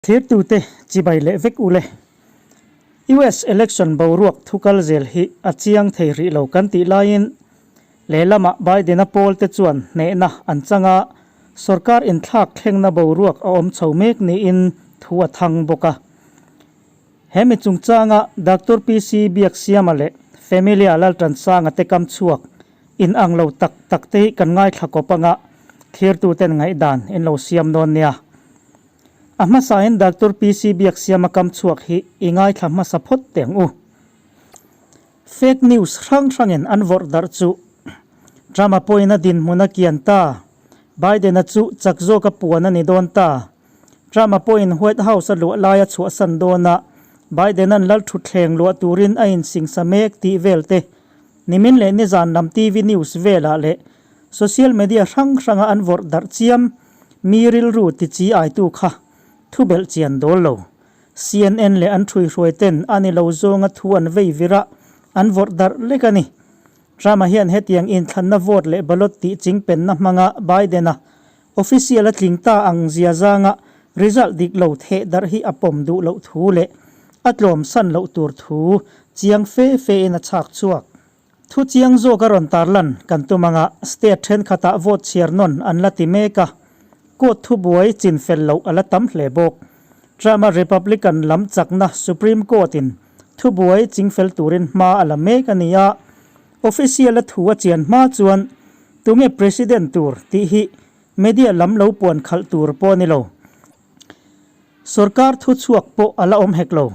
Thirtute chibai leh vek ule. US election boruak thu kal zel hi a chiang thei rih lo kan tih laiin lehlamah Biden-a pawlte chuan hnehna an chang a, sorkar inthlak thlengna boruak a awm chho mek niin thu a thang bawk a. He mi chungchanga Doctor PC Biaksiama leh Familia Laltansanga te kam chhuak in ang lo tak tak te hi kan ngaithla kawp anga thlirtuten ngaihdan in lo siam dawn nia. A hmasain Doctor PC Biaksiama kam chhuak hi i ngaithla hmasa phawt teh ang u. Fake news hrang hrangin an vawrh darh chu Trump-a pawhin a dinhmun a kian ta, Biden-a chu chak zawka puan a ni dawn ta. Trump-a pawhin White House a luah lai a chhuahsan dawn a, Biden-a'n lal thutthleng luah turin a insingsa mek tih vel te nimin leh nizan lam TV news velah leh social media hrang hranga an vawrh darh chiam Mi rilru ti chi aitu kha thu belh chian dawl lo. CNN leh an ṭhuihruai ten a ni lo zawnga thu an vei vir a, an vawrh darh lek a ni. Trump-a hian hetiang inthlanna vote leh ballot tih chingpenna hmanga Biden-a official a tling ta ang zia zanga result dik lo theh darh hi a pawm duh loh thu leh a tlawm san loh tur thu chiang fe fe in a chhak chhuak. Thu chiang zawk a rawn tarlan kan tum anga state thenkhatah vote chhiar nawn an la ti mek a, court thubuai chin fel loh a la tam hle bawk. Trump-a Republican lam chakna Supreme Court-in thubuai chingfel turin hma a la mek a ni a, official-a thu a chian hma chuan tunge president tur tih hi media lam lo puan khalh tur pawh a ni lo. Sorkar thu chhuak pawh a la awm hek lo.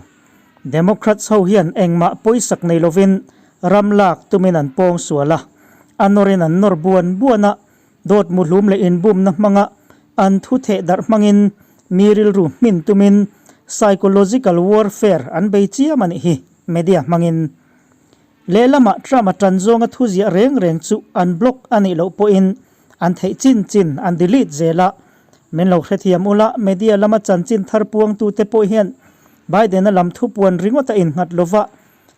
Democrats ho hian engmah pawisak nei lovin ram lak tumin an pawng sual a, a nawrin an nawr buan buan a, dawt muhlum leh inbumna hmanga an thu theh darh hmangin mi rilru hmin tumin psychological warfare an bei chiam a nih hi, media hmangin. Lehlamah Trump-a tan zawnga thu ziah reng reng chu an block a nih loh pawhin an theih chin chin an delete zel a. Min lo hrethiam ula, media lama chanchin thar puangtute pawh hian Biden-a lam thupuan ringawt a innghat lova,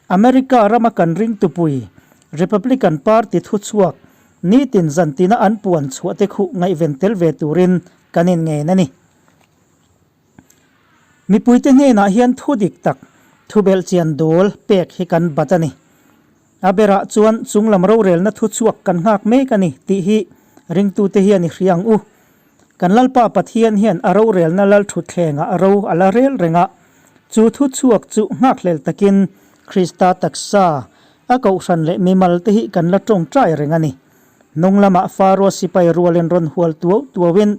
America rama kan ringtupui Republican Party thuchhuak nitin zantina an puan chhuahte khuh ngaihven tel ve turin kan inngen a ni. Mipuite hnenah hian thu dik tak, thu belhchian dawl pek hi kan bat a ni. A berah chuan chunglam rorelna thu chhuak kan nghak mek a ni tih hi ringtute hian i hria ang u. Kan Lalpa Pathian hian a rorelna lal thutthlengah a ro a la rel reng a, chu thu chhuak chu nghakhlel takin Krista taksa, a kohhran leh mimal te hi kan la tawngtai reng a ni. Hnung lamah Faro sipai rualin rawn hual tuau tuauin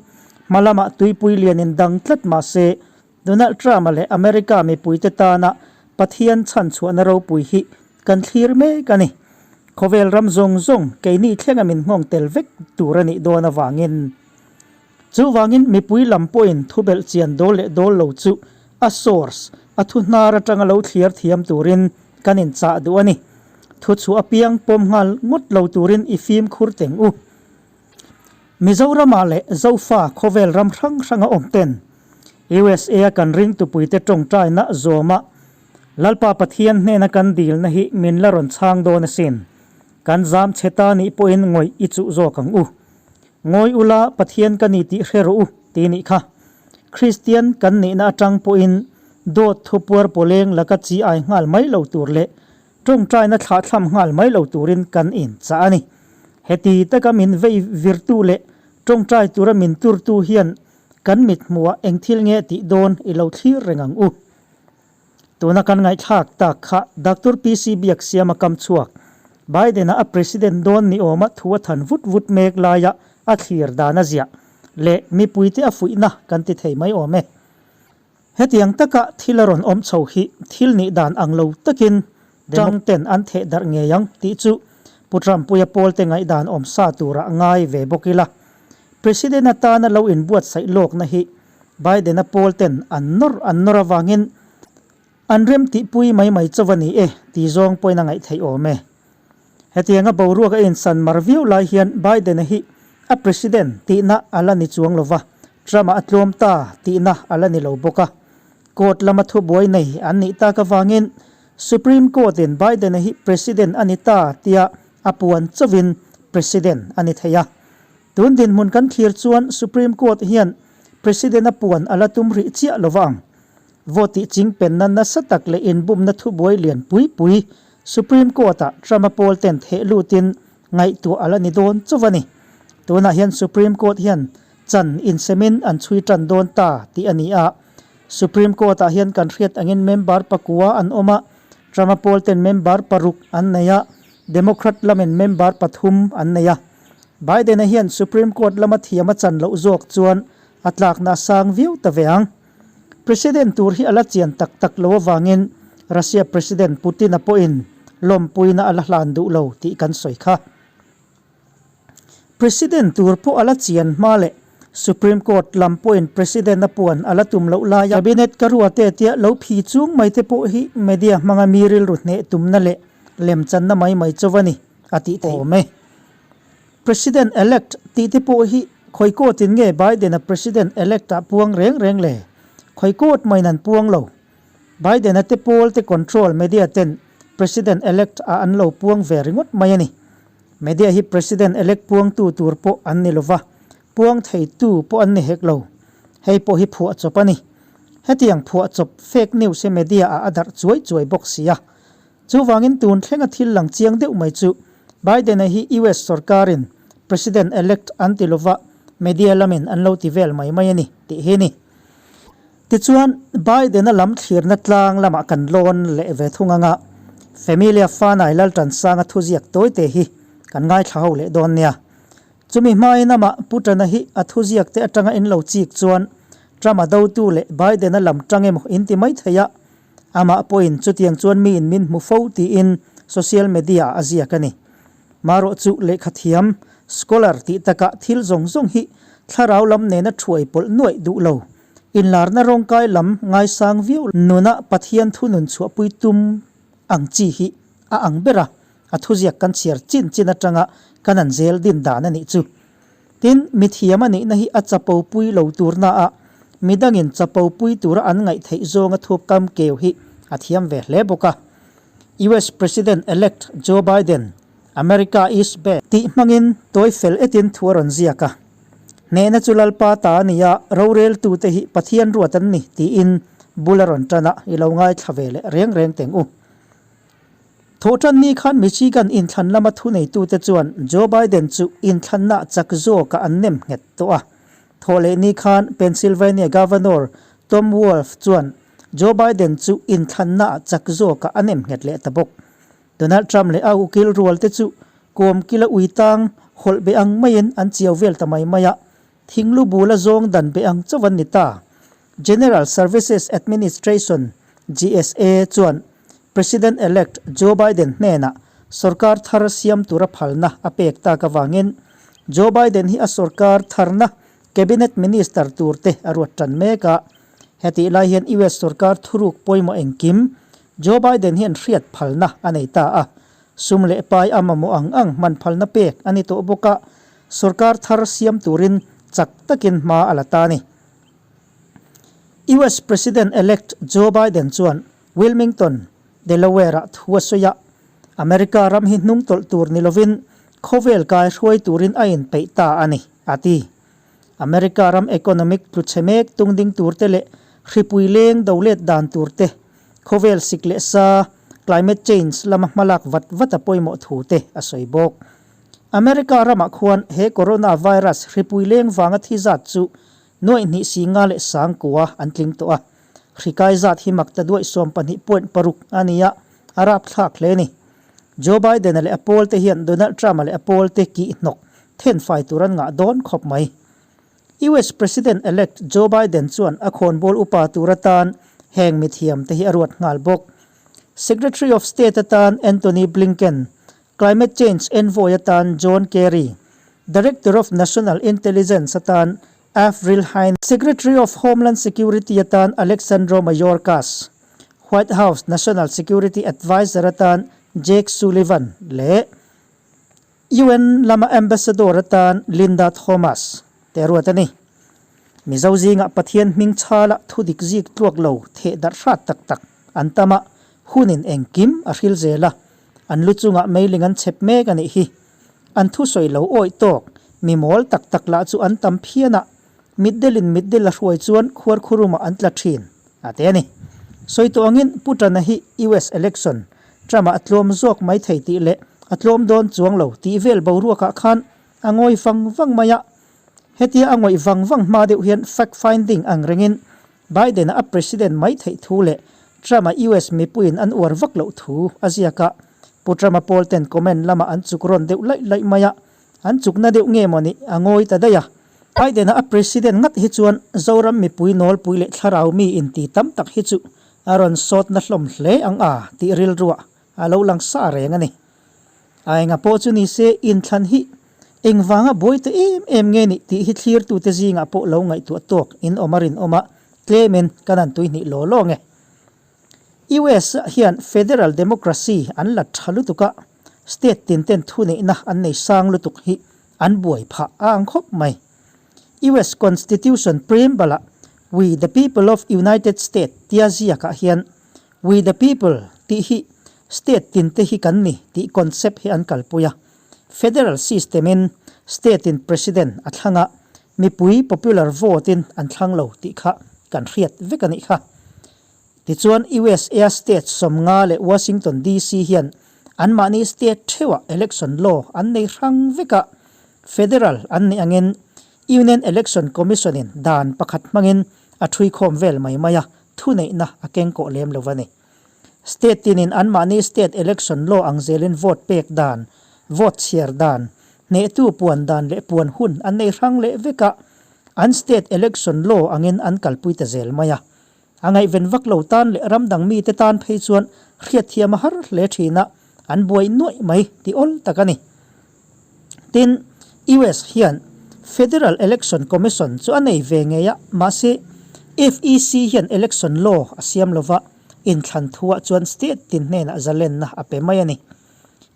hma lamah tuipui lianin dang tlat mah se, Donald Trump-a leh America mipuite tana Pathian chhanchhuahna ropui hi kan thlir mek a ni. Khawvel ram zawng zawng keini thlenga min nghawng tel vek tur a nih dawn avangin. Chuvangin mipui lam pawhin thubelh chian dawl leh dawl lo chu a source, a thu hnar atanga lo thliar thiam turin kan inchah duh a ni. Thu chhuah apiang pawm nghal ngawt lo turin i fimkhur teng u. Mizoramah leh Zofa khawvel ram hrang hranga awm ten USA a kan ringtupuite tawngtaina zawma Lalpa Pathian hnena kan dilna hi min la rawn chhang dawn asin. Kan zam chhe ta nih pawhin ngawih i chuh zawk ang u. Ngawi ula Pathian ka ni tih hre rawh u ti nih kha. Kristian kan nihna atang pawhin dawt thupuar pawleng laka chi ai nghal mai lo tur leh tawngtaina thlahthlam nghal mai lo turin kan inchah a ni. Heti taka min vei virtu leh tawngtai tura min turtu hian kan mithmuhah eng thil nge tih dawn i lo thlir reng ang u. Tuna kan ngaihthlak tak kha Doctor PC Biaksiama kam chhuak, Biden-a a president dawn ni awma thu a than vut vut mek laia a thlir dan a ziah leh mipuite a fuihna kan ti thei mai awm e. Hetiang taka thil a rawn awm chho hi thil nih dan ang lo takin tang ten an theh darh ngei ang tih chu Pu Trump-puia pawlte ngaihdan awm sa turah ngai ve bawk ila. President atana lo inbuatsaih lawkna hi Biden-a pawl ten an nawr an nawr avangin an rem tihpui mai mai chauh a ni e ti zawng pawhin a ngaih theih awm e. Hetianga boruak a insan mar viau lai hian Biden-a hi a president tihna a la ni chuang lo va, Trump-a a tlawm ta tihna a la ni lo bawk a. Court lama thubuai nei an nih tak avangin Supreme Court-in Biden-a hi president a ni ta tia a puan chauhin president a ni thei a. Tun dinhmun kan thlir chuan Supreme Court hian President a puan a la tum rih chiah lo vang. Vote tih chingpenna nasa tak leh inbumna thubuai lian pui pui Supreme Court-ah Trump-a pawl ten theh lutin ngaihtuah a la ni dawn chauh a ni. Tunah hian Supreme Court hian chan insemin an chhui tan dawn ta tih a ni a. Supreme Court-ah hian kan hriat angin member pakua an awm a, Trump-a pawl ten member paruk an nei a, Democrat lamin member pathum an nei a. Biden-a hian Supreme Court lama thiam a chan loh zawk chuan a tlakna a sang viau ta ve ang. President tur hi a la chian tak tak lo avangin Russia President Putin-a pawhin lawmpuina a la hlan duh lo tih kan sawi kha. President tur pawh a la chian hma leh Supreme Court lam pawhin President a puan a la tum loh lai a. Cabinet ka ruate tia lo phi chung mai te pawh hi media hmanga mi rilru hneh tumna leh lemchanna mai mai chauh a ni a tih theih awm e. President elect tih te pawh hi khawi court in nge Biden a President elect ah puang reng reng le? Khawi court maiin an puang lo. Biden a te pawl te control media ten President elect ah an lo puang ve ringawt mai a ni. Media hi President elect puangtu tur pawh an ni lova, puang theitu pawh an ni hek lo. Hei pawh hi phuah chawp a ni. Hetiang phuah chawp fake news hi media ah a darh chuai chuai bawk si a. Chuvangin tun thlenga thil lang chiang deuh mai chu Biden-a hi US sorkarin President elect an ti lova, media lamin an lo ti vel mai mai a ni tih hi a ni. Tichuan, Biden-a lam thlirna tlang lamah kan lawn leh ve thung anga Familia Fanai Laltansanga thuziak tawite hi kan ngaithla ho leh dawn nia. Chumi hmain amah Putin-a hi a thuziak te atanga in lo chik chuan Trump-a dotu leh Biden-a lam tang emaw in ti mai thei a, Amah pawhin chutiang chuan miin min hmu fo tiin social media ah a ziak a ni. Marawh chu lehkhathiam, scholar tih takah thil zawng zawng hi thlarau lam nena thuai pawlh nuaih duh lo. Inlarna rawngkai lam ngaisang viau nuna Pathian thu nun chhuahpui tum ang chi hi a ang ber a, a thuziak kan chhiar chin chin atanga kan an zel din dan a nih chu. Tin, mithiam a nihna hi a chapo pui lo turna ah midangin chapo pui tura an ngaih theih zawnga thup kam keu hi a thiam ve hle bawk a. US President-elect Joe Biden, America is back tih hmangin tawi fel etin thu a rawn ziak a. Hnehna chu Lalpa ta a ni a, roreltute hi Pathian ruat an ni tiin bul a rawn tan a, i lo ngaithla ve leh reng reng teng u. Thawhtan ni khan Michigan inthlan lama thuneitute chuan Joe Biden chu inthlanna chak zawkah an nem nghet tawh a. Thawhleh ni khan Pennsylvania Governor Tom Wolf chuan Joe Biden chu inthlanna chak zawkah a nem nghet leh ta bawk. Donald Trump leh a ukil rualte chu kawm kila ui tang hawlh be ang maiin an chiau vel ta mai mai a, thinglu bula zawng dan be ang chauh an ni ta. General Services Administration, GSA, chuan President-elect Joe Biden hnenah sorkar thar siam tura phalna a pek tak avangin Joe Biden hi a sorkar tharna Cabinet Minister turte a ruat tan mek a. Hetih lai hian US sorkar thuruk pawimawh engkim Joe Biden hian hriat phalna a nei ta a. Sum leh pai a mamawh ang ang hman phalna pek a ni tawh bawk a, sorkar thar siam turin chak takin hma a la ta a ni. US President-elect Joe Biden chuan Wilmington, Delaware-ah thu a sawi a, America ram hi hnung tawlh tur ni lovin khawvel kai hruai turin a inpeih ta a ni, a ti. America ram economic tlu chhe mek tung ding turte leh hripui leng do let dan turte, khawvel sik leh sa, climate change, lama hmalak vat vat a pawimawh thu te a sawi bawk. America ramah khuan he coronavirus hripui leng vanga thi zat chu Nuaih hnih si nga leh sang kua an tling tawh a, hrikai zat hi mak ta duaih 12.6 a ni a, a rapthlak hle a ni. Joe Biden-a leh a pawlte hian Donald Trump-a leh a pawlte kih hnawk thenfai tur an ngah dawn khawp mai. US President-elect Joe Biden chuan a khawnbawl upa tur atan heng mithiamte hi a ruat nghal bawk. Secretary of State atan Antony Blinken, Climate Change Envoy atan John Kerry, Director of National Intelligence atan Avril Haines, Secretary of Homeland Security atan Alexandro Mayorkas, White House National Security Adviser atan Jake Sullivan leh UN lama Ambassador atan Linda Thomas te ruat a ni. Mizo zingah Pathian hming chhala thudik zik tluak lo theh darh hrat tak tak an tam a, hunin engkim a hril zel a, An lu chungah meiling an chhep mek a nih hi. An thusawi lo awih tawk, mi mawl tak tak lah chu an tam phian a. Mitdelin mitdel a hruai chuan khuarkhurumah an tla thin, a ti a ni. Sawi tawh angin Pu Tana hi US election Trump-ah a tlawm zawk mai thei tih leh a tlawm dawn chuang lo tih vel boruakah khan a ngawi vang vang mai a. Hetia a ngawih vang vang hma deuh hian fact finding ang rengin Biden-a a president mai theih thu leh Trump-a US mipuiin an uar vak loh thu a ziak a. Pu Trump-a pawl ten comment lamah an chuk rawn deuh laih laih mai a. An chukna deuh nge mawni a ngawi ta daih a. Biden-a a president ngat hi chuan Zoram mipui nawlpui leh thlarau mi inti tam tak hi chu a rawn sawtna hlawm hle ang a tih rilruah a lo lang sa reng a ni. A enga pawh chu ni se inthlan hi engvanga buai ta em em nge nih tih hi thlirtute zingah pawh lo ngaihtuah tawk in awm a rinawm a, tlemin kan han tuihnih law law nge. US hian federal democracy an la tha lutuk a, state tin ten thuneihna an nei sang lutuk hi an buai phah a ang khawp mai. US Constitution preamble ah We the people of United State tia ziakah hian We the people tih hi state tin te hi kan ni tih concept hi an kalpui a. Federal system in state in president a thlang a, mipui popular vote in an thlang lo tih kha kan hriat vek a nih kha. Tichuan USA state 50 leh Washington DC hian anmahni state theuhah election law an nei hrang vek a, federal an nih angin Union Election Commission in dan pakhat hmangin a thuikhawm vel mai mai a, thuneihna a keng kawh lem lo a ni. State tinin anmahni state election law ang zelin vote pek dan, vote chhiar dan, hnehtu puan dan leh puan hun an nei hrang leh vek a, an state election law angin an kalpui ta zel mai a. A ngaihven vak lo tan leh ram dang mite tan phei chuan hriatthiam a har hle thin a, an buai nuaih mai ti awl tak a ni. Tin, US hian Federal Election Commission chu a nei ve ngei a, mahse FEC hian election law a siam lova, inthlan thuah chuan state tin hnenah zalenna a pe mai a ni.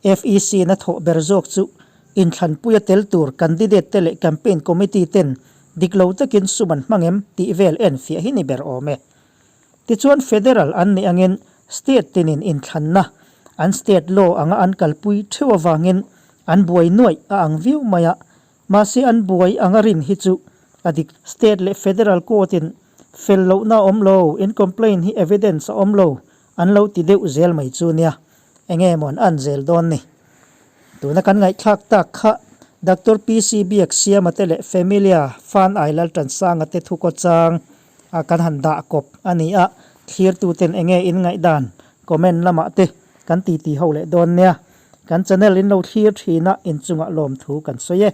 FEC-na thawh ber zawk chu inthlanpuia tel tur candidate te leh campaign committee ten dik lo takin sum an hmang em tih vel enfiah hi ni ber awm e. Tichuan federal an nih angin state tinin inthlanna an state law anga an kalpui theuh avangin an buai nuaih a ang viau mai a, mahse an buai anga rin hi chu a dik. State leh federal court in fel lohna a awm lo, in complaint hi evidence a awm lo an lo ti deuh zel mai chu nia, enge maw an an zel dawn ni. Tuna kan ngaihthlak tak kha Doctor PC Biaksiama te leh Familia Fan Ailal Tansanga te thu kaw chang a kan han dah kawp a ni a, thlirtuten enge in ngaihdan comment lamah te kan titi ho leh dawn nia. Kan channel in lo thlir thin a, inchungah lawmthu kan sawi e.